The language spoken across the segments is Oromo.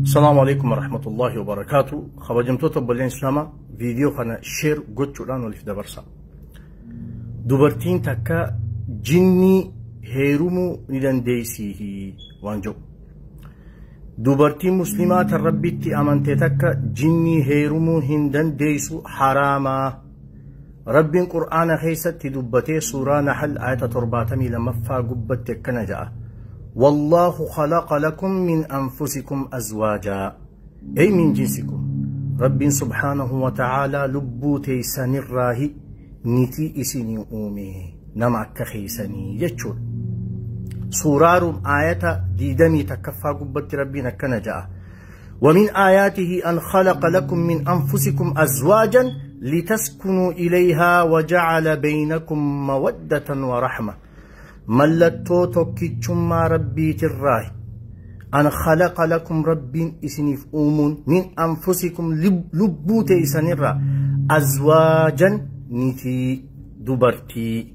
Salaamu alaikum warahmatullahi wabarakaatu. Kabajamtoota obboleen Islaamaa, viidiyoo kana share gochuudhaan waliif dabarsa. Dubartiin takka jinnii heerumuu ni dandeessii waan jedhu. Dubartiin musliimaa tan Rabbitti amante takka jinnii heerumuu hin dandeessu, haraamaa. Rabbiin Qur'aana keessatti dubbatee suuraa Nahl ayata 72ffaa gubbatti akkana ja'a. والله خلق لكم من أنفسكم أزواجا أي من جنسكم. رب سبحانه وتعالى لبو تيسان الراهي نتي إسيني أومي نما كخيسني يجور. سورار آية ديدمي تكفى قبت ربنا كنجاء. ومن آياته أن خلق لكم من أنفسكم أزواجا لتسكنوا إليها وجعل بينكم مودة ورحمة. ملتو tokkichummaa rabbiitirraahi an khalaqa lakum rabbiin isiniif uumuun min anfusikum lubbuu teeysanirraa azwaajan nitii dubartii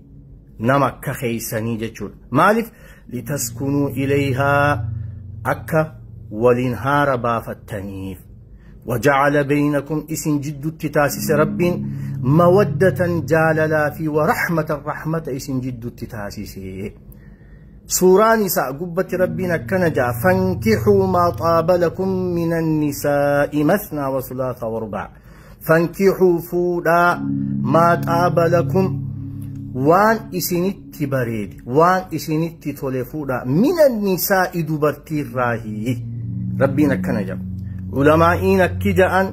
nama akka keeysanii jechuudha. Maaliif litaskunuu ilayhaa akka waliin haara baafattaniif. وجعل بينكم إسن جد التتاسس رب مودة جاللا في ورحمة رحمة إسن جد التتاسس. سورة نساء قبة ربنا كنجا فانكحوا ما طاب لكم من النساء مثنى وثلاث ورباع. فانكحوا فودا ما طاب لكم وان إسن بريد وان إسن تولفودا من النساء دبرتي الراهي ربنا كنجا. علماء كجأن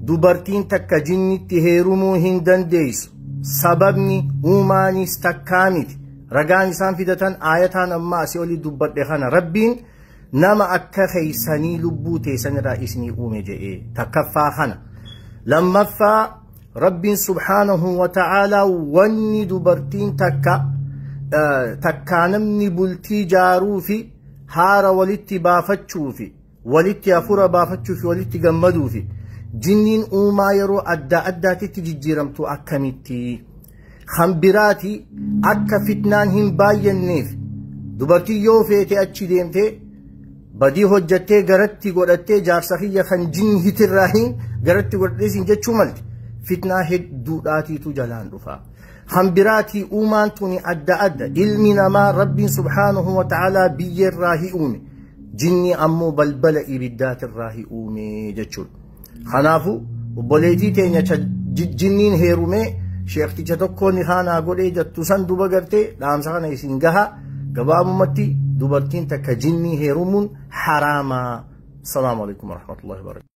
dubartiin takka jinnitti heerumuu hin dandeessu. Sababni uumaanis takkaa miti. Ragaan isaan fidatan aayataan amma asii olii dubbadhe kana Rabbiin nama akka keeysanii lubbuu teessanirraa isinii uume jedhee takkaffaa kana. Lammaffaa Rabbiin subhaanahu wa ta'aalaa wanni dubartiin takka takkaa namni bultii jaaruu fi haara walitti baafachuu fi walitti hafuura baafachuu fi walitti gammaduu fi jinniin uumaa yeroo adda addaatitti jijjiiramtu akkamitti. Hambiraati akka fitnaan hin baay'anneef dubartii yoo feete achi deemtee badii hojjattee garatti godhattee jaarsa kiyya kan jinni hitirraa hin garatti godhattee siin jechuu malti. Fitnaa hedduudhaatiitu jalaan dhufa. Hambiraatii uumaan tuni adda adda ilmi namaa Rabbiin subhaanahu wa ta'aalaa biyyarraa hi uume. Jinni ammoo balbala ibiddaatirraa hi uume jechuudha. Kanaafuu obboleettii teenya jinniin heerumee sheekticha tokko ni kaanaa godhee jettu san duba gartee dhaamsa kana isin gaha gabaabumatti dubartiin takka jinnii heerumuun haraamaa. Salaamu alaikum warahmatullahi wabarakatuh.